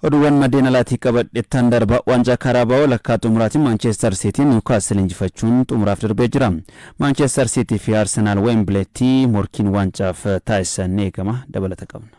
Oduuwwan maddeen alaatii qabadhettan darba. Waancaa Kaaraabaa walakkaa xumuraatiin Maanchestar Siitiin Niwukaastil injifachuun xumuraaf darbee jira. Maanchestar Siitii fi Arsenaal Weembleetti morkiin waancaaf taasisan ni eegama. Dabalata qabna.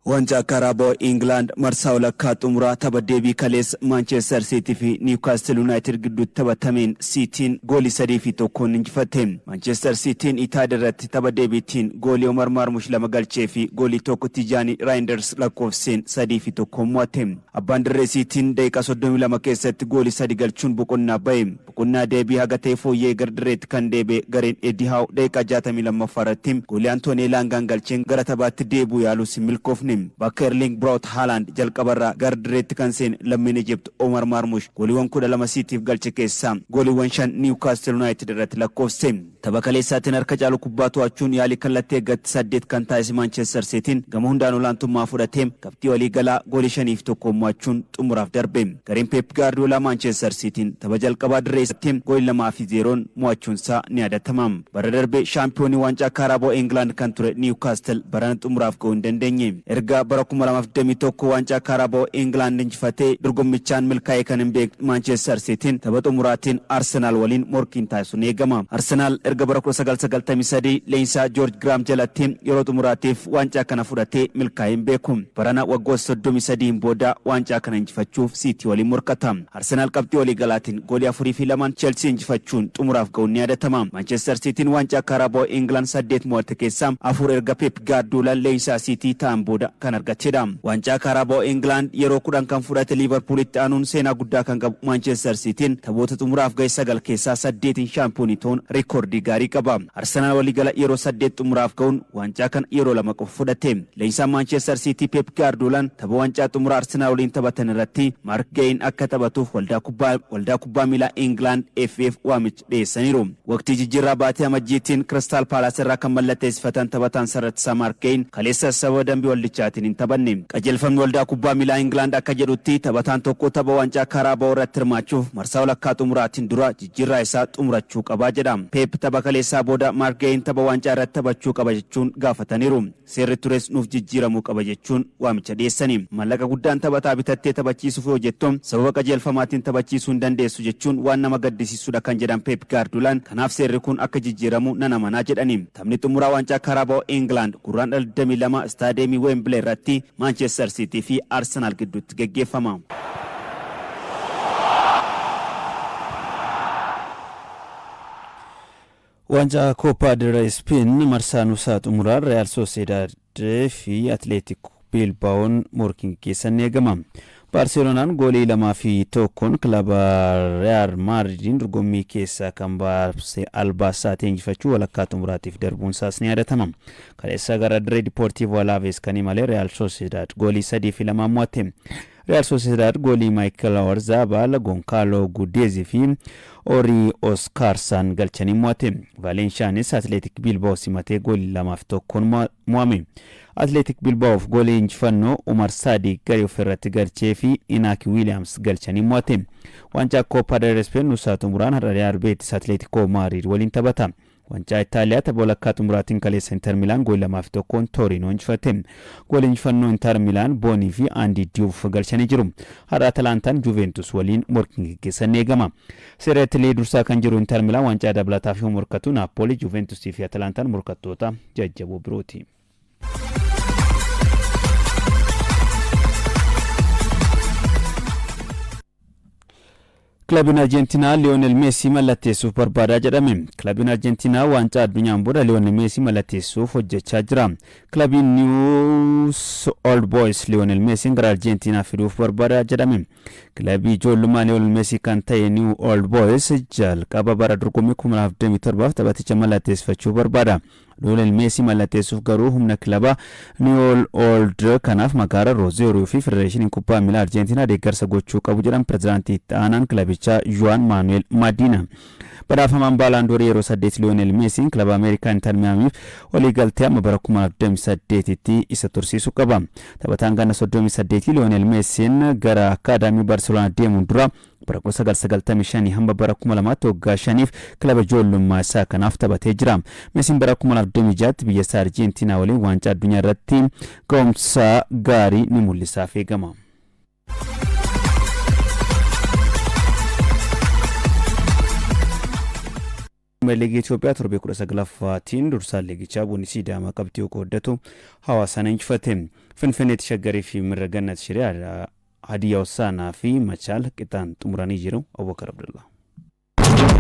Waancaa Kaaraaboo Ingilaand marsaa walakkaa xumuraa tapha deebii kaleessa Maanchestar Siitii fi Niwukaastil Yuunaayitid gidduutti taphatameen Siitiin goolii 3-1 injifatte. Maanchestar Siitiin Itaad irratti tapha deebiitiin goolii Omar Maarmush lama galchee fi goolii tokko Tijaanii Raayinders lakkoofseen 3-1 mo'atte. Abbaan dirree Siitiin daqiiqaa 32 keessatti goolii sadi galchuun boqonnaa ba'e. Boqonnaa deebii haga ta'e fooyya'ee gara dirreetti kan deebi'e gareen Eddie Howe daqiiqaa 62ffaa irratti goolii Antoonii Elaangaan galcheen gara taphaatti deebi'uu yaalus hin milkoofne. Bakka Erling Braut Haaland jalqabarraa gara dirreetti kan seene lammiin Ijipt Omar Maarmush gooliiwwan 12 Siitiif galche keessaa gooliiwwan 5 Niwukaastil Yuunaayitid irratti lakkoofse. Tapha kaleessaatiin harka caalu kubbaa to'achuun yaalii kallattii eeggatti 8 kan taasise Maanchestar Siitiin gama hundaan olaantummaa fudhatee qabxii walii galaa goolii 5-1 mo'achuun xumuraaf darbe. Gareen Peep Gaardiyoolaa Maanchestar Siitiin tapha jalqabaa dirree isaatti goolii 2-0 mo'achuunsaa ni yaadatama. Bara darbe shaampiyoonii waancaa Kaaraaboo Ingilaand kan ture Niwukaastil barana xumuraaf ga'uu hin dandeenye. Erga bara 2021 waancaa Kaaraaboo Ingilaand injifatee dorgommichaan milkaa'ee kan hin beekne Maanchestar Siitiin tapha xumuraatiin Arsenaal waliin morkiin taasisu ni eegama. Arsenaal erga bara 1993 leenjisaa Joorj Giraam jalatti yeroo xumuraatiif waancaa kana fudhatee milkaa'ee hin beeku. Barana waggoota 33 booda waancaa kana injifachuuf Siitii waliin morkata. Arsenaal qabxii waliigalaatiin goolii 4-2 Cheelsii injifachuun xumuraaf ga'uun ni yaadatama. Maanchestar Siitiin waancaa Kaaraaboo Ingilaand 8 mo'atte keessaa 4 erga Peep Gaardiyoolaan leenjisaa Siitii ta'an booda kan argatedha. Waancaa Kaaraaboo Ingilaand yeroo 10 kan fudhate Liivarpuulitti aanuun seenaa guddaa kan qabu Maanchestar Siitiin taphoota xumuraaf ga'e 9 keessaa 8 shaampiyoonii ta'uun reekoordii gaarii qaba. Arsenaal waliigala yeroo 8 xumuraaf ga'uun waancaa kana yeroo 2 qofa fudhate. Leenjisaan Maanchestar Siitii Peep Gaardiyoolaan tapha waancaa xumuraa Arsenaal waliin taphatan irratti Maark Gayin akka taphatuuf waldaa kubbaa miilaa Ingilaand FA'f waamicha dhiyeessaniiru. Waqtii jijjiirraa baatee Amajjiitiin Kiristaal Paalaas irraa kan mallatteessifatan taphataan sarara ittisaa Maark Gayin kaleessa sababa dambii waldichaatiin hin taphanne. Qajeelfamni waldaa kubbaa miilaa Ingilaand akka jedhutti taphataan tokko tapha waancaa Kaaraaba'oo irratti hirmaachuuf marsaa walakkaa xumuraatiin dura jijjiirraa isaa xumurachuu qaba jedha. Peep tapha kaleessaa booda Maark Gayin tapha waancaa irratti taphachuu qaba jechuun gaafataniiru. Seerri tures nuuf jijjiiramuu qaba jechuun waamicha dhiyeessani. Maallaqa guddaan taphataa bitattee taphachiisuuf yoo jettu sababa qajeelfamaatiin taphachiisuu hin dandeessu jechuun waan nama gaddisiisudha kan jedhan Peep Gaardiyoolaan kanaaf seerri kun akka jijjiiramu nan amanaa jedhani. Taphni xumuraa waancaa Kaaraaba'oo Ingilaand Gurraandhala 22 istaadiyeemii Weembilee irratti Maanchestar Siitii fi Arsenaal gidduutti geggeeffama. Waancaa Kooppaa del Rey Speen marsaa nuusaa xumuraa Real Sociedad fi Atleetik Bilbaa'oon morkii geggeessan ni eegama. Baarseloonaan goolii 2-1 kilaba Real Maadridiin dorgommii keessaa kan baase Albaasaatee injifachuu walakkaa xumuraatiif darbuun isaas ni yaadatama. Kaleessa gara dirree Dipoortiivoo Alaavees kan imale Real Sociedad goolii 3-2 mo'atte. Real Sociedad goolii Maayikel Oyarzabal, Gonkaaloo Gudeez fi Orii Oskaarsaan galchanii mo'ate. Vaaleenshiyaanis Atleetik Biilbaa'oo simatee goolii 2-1 mo'ame. Atleetik Bilbaa'oof goolii injifannoo Umar Saadiq garee ofirratti galchee fi Inaaki Wiiliyaams galchanii mo'ate. Waancaa Kooppaa del Rey Speen nuusaa xumuraan har'a Real Beetis Atleetikoo Maadriid waliin taphata. Waancaa Itaaliyaa tapha walakkaa xumuraatiin kaleessa Inter Milaan goolii 2-1 Tooriinoo injifate. Goolii injifannoo Inter Milaan Boonii fi Aandii Diyuuf galchanii jiru. Har'a Atalaantaan Juventus waliin morkiin geggeessan ni eegama. Serie Italy dursaa kan jiru Inter Milaan waancaa dabalataaf yoo morkatu Naappoolii, Juventus fi Atalaantaan morkattoota jajjaboo birooti. Kilabiin Arjentiinaa Liyoonel Meesii mallatteessuuf barbaadaa jedhame. Kilabiin Arjentiinaa waancaa addunyaan booda Liyoonel Meesii mallatteessuuf hojjechaa jira. Kilabiin News Old Boys Liyoonel Meesiin gara Arjentiinaa fiduuf barbaada jedhame. Kilabii ijoollummaa Liyoonel Meesii kan ta'e New Old Boys jalqaba bara dorgommii 2027 taphaticha mallatteessifachuu barbaada. Liyoonel Meesii mallatteessuuf garuu humna kilaba Newell Old kanaaf magaalaa Roozeriyoo fi Federeeshiniin Kubbaa Miilaa Arjentiinaa deeggarsa gochuu qabu jedhan pirezidaantii itti aanaan kilabichaa Juwaan Maanu'eel Madiina. Badhaafamaan Baalaandoorii yeroo 8 Liyoonel Meesiin kilaba Ameerikaa Inter Miyaamiif waliigaltee amma bara 2028tti isa tursiisu qaba. Taphataan ganna 38 Liyoonel Meesiin gara akkaadaamii Barseloonaa deemuun dura Bara 1995 hanga bara 2000tti waggaa 5f kilaba ijoollummaa isaa kanaaf taphatee jira. Mesiin bara 2026tti biyya isaa Arjentiinaa waliin waancaa addunyaa irratti ga'umsa gaarii ni mul'isaaf eegama. Liigii Itoophiyaa torbee 19ffaatiin dursaan liigichaa Bunni Sidaamaa qabxii qooddatu Hawaasaan injifate. Finfinneetti Shaggarii fi Mirra Gannat Shiree, Hadiyyaa Hosaanaa fi Machaal qixaan xumuranii jiru. Abubakar Abdullah.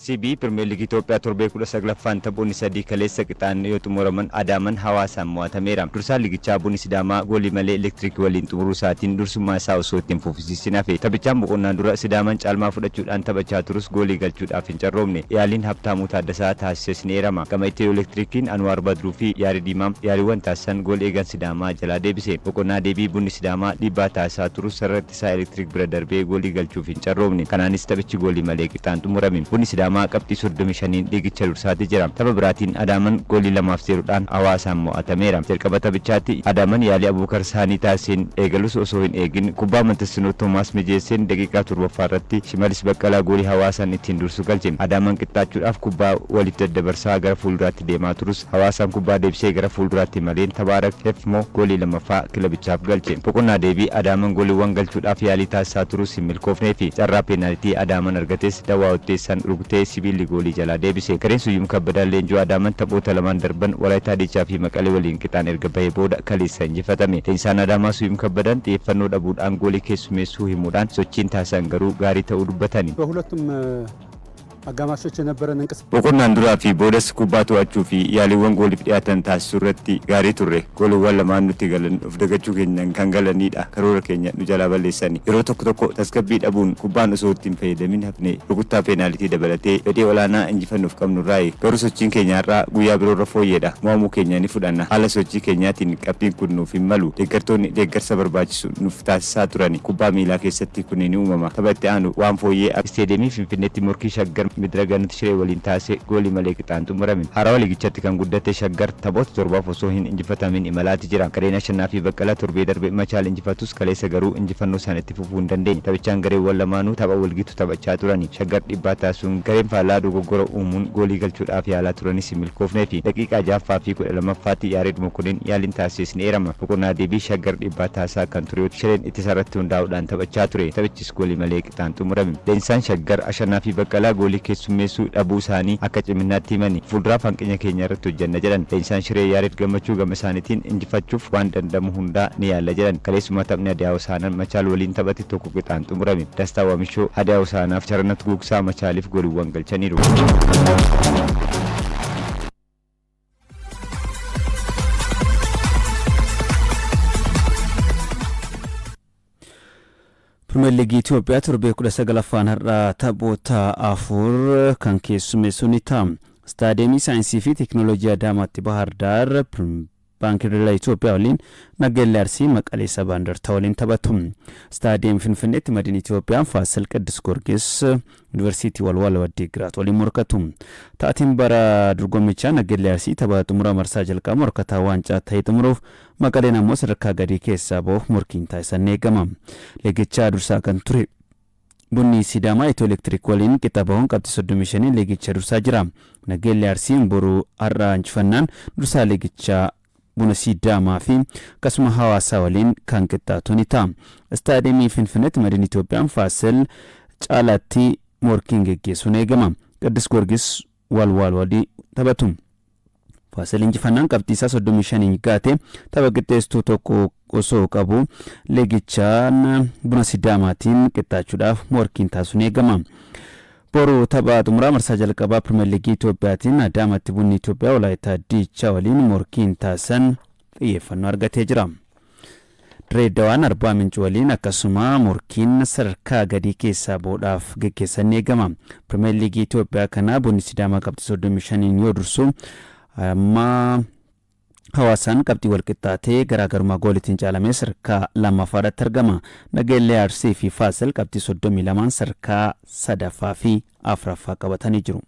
CBE Pirimeer Liigii Itoophiyaa torbee 19ffaan taphoonni 3 kaleessa qixaan yoo xumuraman, Adaaman Hawaasaan mo'atameera. Dursaan liigichaa Bunni Sidaamaa goolii malee Elektirikii waliin xumuruu isaatiin dursummaa isaa osoo itti hin fufisiisin hafe. Taphichaan boqonnaan dura Sidaamaan caalmaa fudhachuudhaan taphachaa turus goolii galchuudhaaf hin carroomne. Yaaliin Habtaamuu Taaddasaa taasises ni eerama. Gama Itiyoo Elektirikiin Anuwaar Badruu fi Yaared Yimaam yaaliiwwan taasisan gool eegaan Sidaamaa jalaa deebise. Boqonnaa deebii Bunni Sidaamaa dhiibbaa taasisaa turus sarara ittisaa Elektiriik bira darbee goolii galchuuf hin carroomne. Kanaanis taphichi goolii malee qixaan xumurame. Bunni Sidaamaa qabxii 35n liigicha dursaati jira. Tapha biraatiin Adaaman goolii 2 fi 0dhaan Hawaasaan mo'atameera. Jalqaba taphichaatti Adaaman yaalii Abuubakar Saanii taasiseen eegalus osoo hin eegin kubbaa Mantasinoot Toomaas mijeesseen daqiiqaa 7ffaa irratti Shimallis Baqqalaa goolii Hawaasaan ittiin dursu galche. Adaaman qixxaachuudhaaf kubbaa waliif daddabarsaa gara fuulduraatti deemaa turus Hawaasaan kubbaa deebisee gara fuulduraatti imaleen Tabaarak Hefmoo goolii 2ffaa kilabichaaf galche. Boqonnaa deebii Adaaman gooliiwwan galchuudhaaf yaalii taasisaa turus hin milkoofneefi. Carraa peenaalitii Adaaman argates Dawaa Utteessaan rukutee Sibiilli goolii jalaa deebise. Gareen Suyyum Kabbadaan leenji'u Adaaman taphoota lamaan darban Walaayitaa Diichaa fi Maqalee waliin qixaan erga bahee booda kaleessa injifatame. Leenjisaan Adaamaa Suyyum Kabbadaan xiyyeeffannoo dhabuudhaan goolii keessumeessuu himuudhaan sochiin taasisan garuu gaarii ta'uu dubbatani. በሁለቱም አጋማሾች የነበረን እንቅስቃሴ Boqonnaan duraa fi boodas kubbaa to'achuu fi yaaliiwwan gooliif dhiyaatan taasisuu irratti gaarii turre. Gooliiwwan lamaan nutti galan of dagachuu keenyaan kan galaniidha. Karoora keenya nu jalaa balleessani. Yeroo tokko tokko tasgabbii dhabuun kubbaan osoo itti hin fayyadamin hafne, rukuttaa peenaalitii dabalatee fedhii olaanaa injifannoof qabnurraayi. Garuu sochiin keenya har'aa guyyaa biroorra fooyyeedha. Mo'amuu keenya ni fudhanna. Haala sochii keenyaatiin qabxiin kun nuuf hin malu. Deeggartoonni deeggarsa barbaachisu nuuf taasisaa turani. Kubbaa miilaa keessatti kuni ni uumama. Tapha itti aanu waan fooyyee Isteediyeemii Finfinneetti morkii Shaggar Midira Gannat Shiree waliin taasise goolii malee qixaan xumurame. Haarawa liigichatti kan guddate Shaggar taphoota 7f osoo hin injifatamin imalaati jira. Gareen Ashannaafii Baqqalaa torbee darbe Machaal injifatus kaleessa garuu injifannoo sana itti fufuu hin dandeenye. Taphichaan gareewwan lamaanuu tapha walgitu taphachaa turani. Shaggar dhiibbaa taasisuun gareen faallaa dogoggora uumuun goolii galchuudhaaf yaalaa turanis hin milkoofneefi. Daqiiqaa 6ffaa fi 12ffaatti Yaared Mokonnin yaaliin taasises ni eerama. Boqonnaa deebii Shaggar dhiibbaa taasisaa kan ture yoo Shireen ittisarratti hundaa'uudhaan taphachaa ture. Taphichis goolii malee qixaan xumurame. Leenjisaan Shaggar Ashannaafii Baqqalaa goolii keessummeessuu dhabuu isaanii akka ciminaatti himani. Fuulduraaf hanqina keenya irratti hojjenna jedhan. Leenjisaan Shiree Yaared Gammachuu gama isaaniitiin injifachuuf waan danda'amu hundaa ni yaalla jedhan. Kaleessuma taphni Hadiyaa Hosaanaan Machaal waliin taphate 1 qixaan xumurame. Dastaa Waamishoo Hadiyaa Hosaanaaf, Charannat Guugsaa Machaaliif gooliiwwan galchaniiru. Pirimeer Liigii Itoophiyaa torbee 19ffaan har'a taphoota 4 kan keessummeessu ni ta'a. Istaadiyeemii Saayinsii fi Teekinooloojii Adaamaatti Bahar Daar Baankii Daldala Itoophiyaa waliin, Naggeellee Arsii Maqalee Sabaa Indartaa waliin taphatu. Istaadiyeemii Finfinneetti Madiin Itoophiyaan Faasil Qiddus Goorgis Yuunivarsiitii Walwaaloo Addiigiraat waliin morkatu. Ta'atiin bara dorgommichaa Naggeellee Arsii tapha xumura marsaa jalqabaa morkataa waancaa ta'ee xumuruuf, Maqaleen ammoo sadarkaa gadii keessaa ba'uuf morkiin taasisan ni eegama. Liigichaa dursaa kan ture Bunni Sidaamaa Itiyoo Elektirik waliin qixa bahuun qabxii 35n liigicha dursaa jira. Nageellee Arsiin boru har'a injifannaan dursaa liigichaa Buna Sidaamaa fi akkasuma Hawaasaa waliin kan qixxaatu ni ta'a. Istaadiyeemii Finfinneetti Madiin Itoophiyaan Faasil caalaatti morkiin geggeessuun eegama. Qiddus Goorgis Walwaal walii taphatu. Faasil injifannaan qabxii isaa 35n gaate tapha qixxeessituu tokko osoo qabu liigichaan Buna Sidaamaatiin qixxaachuudhaaf morkiin taasisuun eegama. Boru tapha xumuraa marsaa jalqabaa Pirimeer Liigii Itoophiyaatiin Adaamaatti Bunni Itoophiyaa Walaayittaa Diichaa waliin morkiin taasisan xiyyeeffannoo argatee jira. Dirree Dawaan Arbaa Minci waliin akkasuma morkiin sadarkaa gadii keessaa bahuudhaaf geggeessan ni eegama. Pirimeer Liigii Itoophiyaa kana Bunni Sidaamaa qabxii 35n yoo dursu, amma Hawaasaan qabxii wal qixxaatee garaagarummaa goolitiin caalamee sadarkaa lammaffaarratti argama. Nageellee Arsii fi Faasil qabxii 32n sadarkaa sadaffaa fi afraffaa qabatanii jiru.